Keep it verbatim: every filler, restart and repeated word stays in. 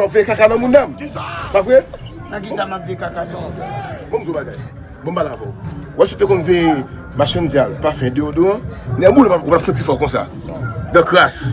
jan w veye kaka nan moun dam. Pa vre? Nan ki sa m ap veye kaka sa? Bon, m di w bagay. Bon, m pale avè w. Wè, si w te konn veye machann dyal, pafen, deodoran, nan boul ou p ap santi fò konsa. Dan kras.